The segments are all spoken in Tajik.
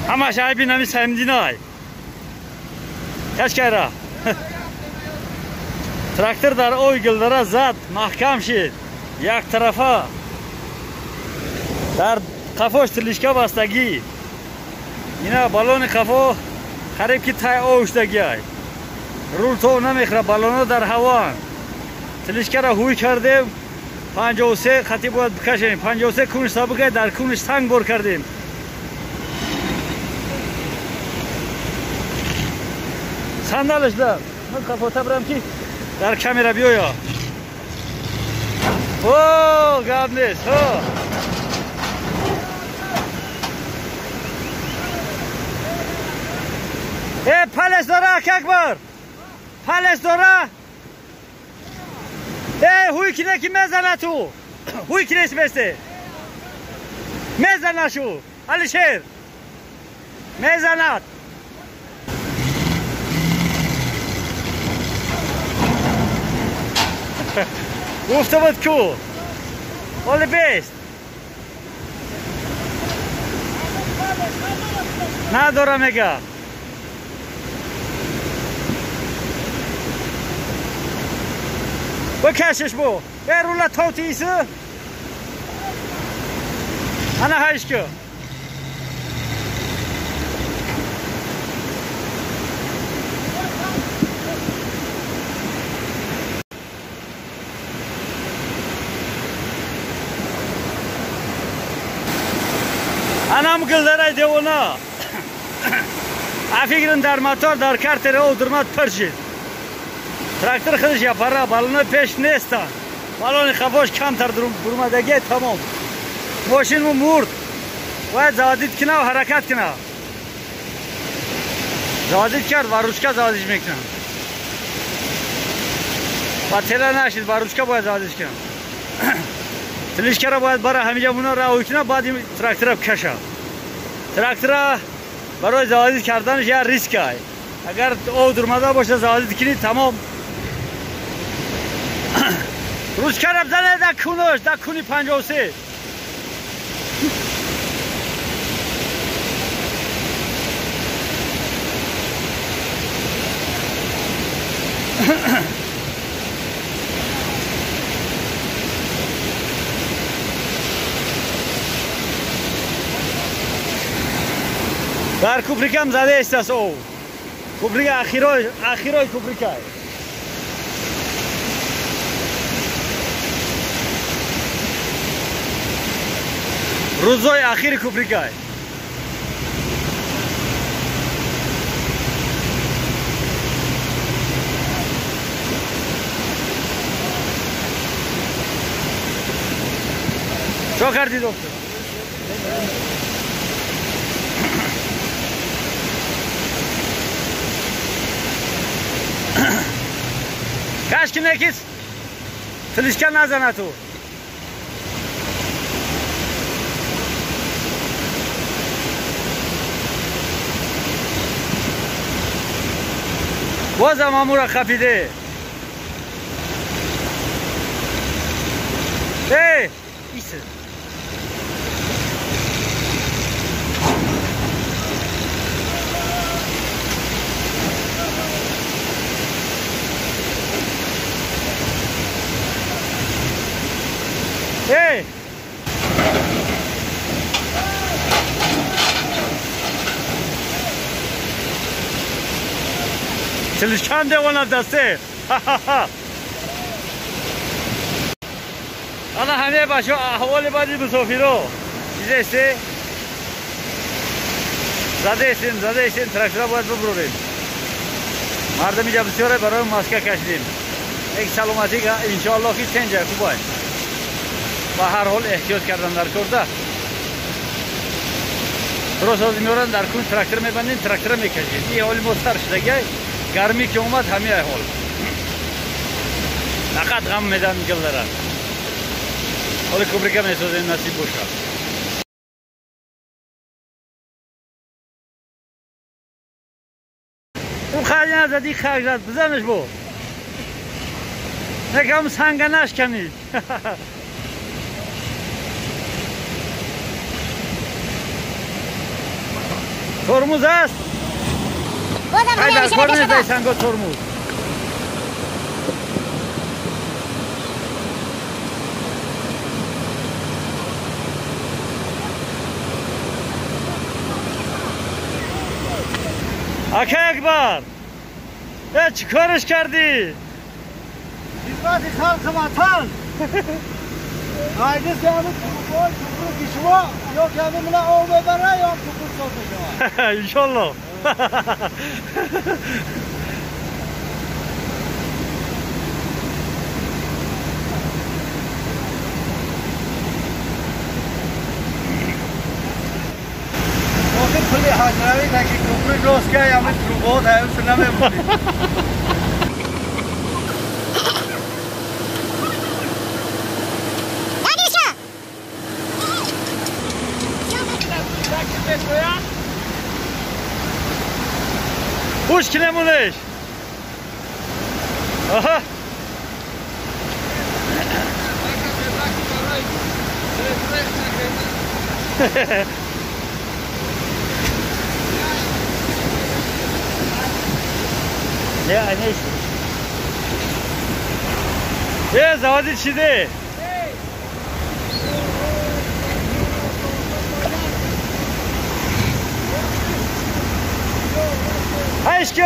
Ҳамаш айби нами Саймдинай. Кашкайра. Трактор дар ой гилдара зад, маҳкам шид. Як тарафа. Дар қафош тилишка бастагӣ. Ина баллони қафо қариб ки тай овуштагиай. Рул тов намехӯра, баллонҳо дар ҳавоанд. Тилишкаро ҳуй кардем. 53 хати бояд бикашем. 53 кунш сабукай, дар кунш санг бор кардем. Сандалаш да. Ман қафота бирам ки дар камера биёя. О, гап нест. Ҳо. Э, палес дора, Акбар. Палес дора. Э, ҳуй кине ки мезана ту. Ҳуй кинес бесте. Мезана шу. Алишер. Мезанад. Гуфта буд ку. Оли бест. Надора мега. Бикашиш бу. Э, рула товтиси. Ана ҳайш ку. Анам гилдарай девона. Афигрин дар мотор дар картера одурмад пир шид. Трактор худаш япара, баллони пеш нестанд. Баллони қафош камтар бурмадаги тамом. Мошинму мурд. Бояд заводит кина ва ҳаракат кина. Заводит кард ва ручка заводиш мекунад. Ба тела нашид, ба ручка бояд заводиш кунад. Тилишкара бояд бара ҳамиҷа муна раҳоӣ кунад, баъд ин трактора бикашад. Трактора барои заводит карданаш як риск ай. Агар ов дурмада бошад, заводит кунӣ, тамом. Ручкара бизанед дар кунаш, дар куни 53. Дар куприкам зада истас ов. Куприка ахирой, ахирой куприкай. Рӯзои ахири куприкай. Чо кардӣ, доктор? Каш ки некис тилишка назана ту. Бозам амура қапиде. Эй, иси. Эй! Тилишкан девона дасте. Ха-ха-ха. Ана ҳаме бачо аҳволи баъди мусофиро. Дидесте? Задаестем, задаестем, трактора бояд бибурем. Мардам инҷа бисёре барои маска кашидем. Як саломатӣ иншоаллоҳ ки тенҷа хубай. Ба ҳар ҳол эҳтиёт кардан дар корда. Роз ҳозир меоранд дар кун трактор мебандем, трактора мекашем. Ин ҳоли мо сар шудагай, гармӣ ки омад ҳамин ҳол. Фақат ғам медан гилдара. Ҳоли кубрика месозем, насиб бошад. Ӯ хаҷ назад, ин хаҷ зад, бизанаш бо. Некам санга нашканӣ. ترمز است؟ در کار نیست سنگا ترمز. اکه اکبر چی کارش کردی؟ خدمت خلق وطن. هرگز که همه توپر کشوا یا که همه من آب ببره یا هم توپر صاف بشود. انشالله. پلی حجروی تا که کوپری راست که همه تروبات همه نمیمونی. Push نمونش. آها. نه نیست. یه زوادی چیده؟ Aşkı.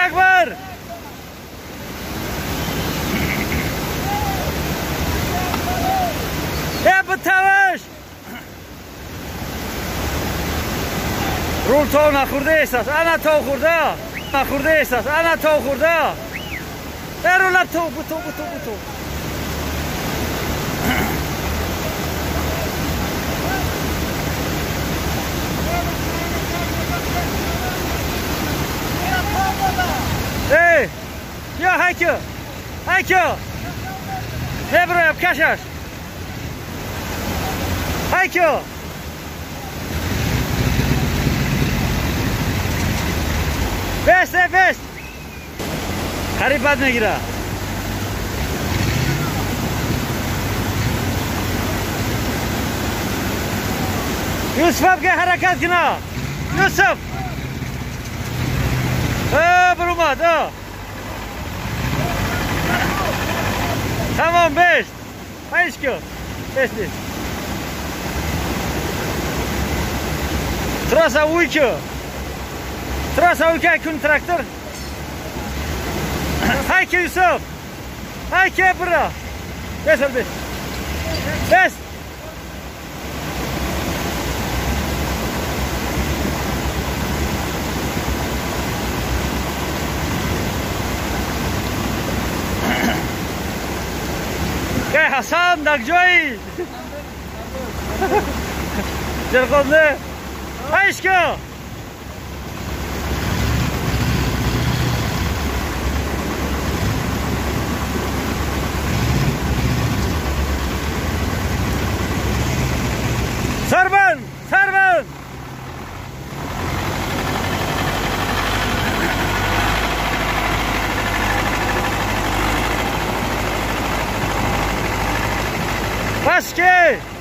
Akbar. بتوش. رول تو نخورده است. انا تو خورده. نخورده است. انا تو خورده. رول تو بتو بتو بتو. ای یا هایکو هایکو نبرو کشش هایکو بس بس قریب بد میگیره. یوسف که حرکت کنه. یوسف برومد. تمام بشت هیچ که بشت نیست. تراسا اوی که تراسا اوی که کن تراکتور. های که یوسف های که برا بس بس بس. حسن در جایی جرقانده ایشکو سربند سربند. Başka!